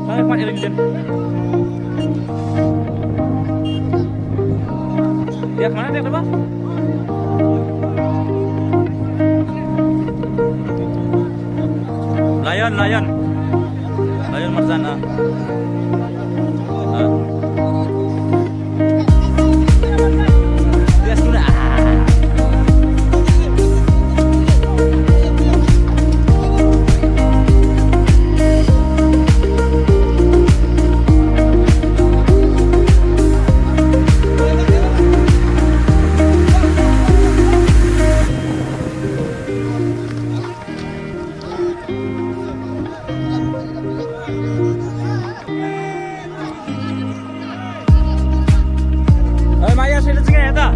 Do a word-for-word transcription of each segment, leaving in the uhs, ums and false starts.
Bang, wan, wan, wan. Dia kemana dia, Bang? Lion, Lion. Lion Marzan, ah. Ah. Dia sudah. Oi, Maya, sila singa ya ta.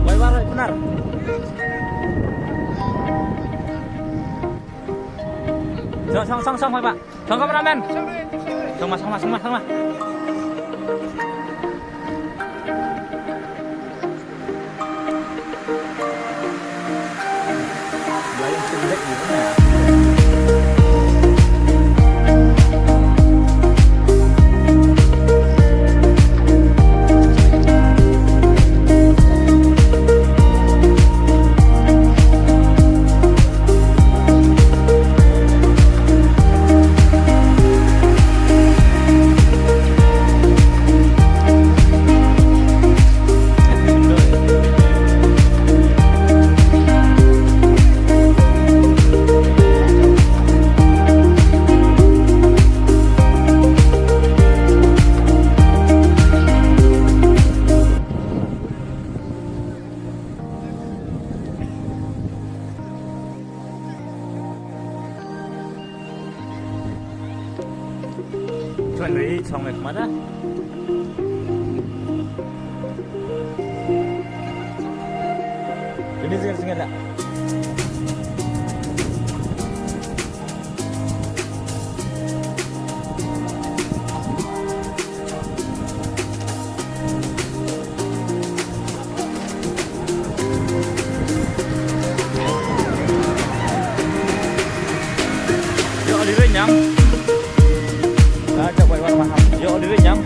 Wai, wai, benar. Song, song, song, song, Pak. Song, kameramen. Song, Pak, song, Pak, song, Pak, song, Pak. Tuan Ri, chong mek mana? Ini singa, singa dah. Ïoh diri nyam. Ah, cak wai war maham. Ïoh diri nyam.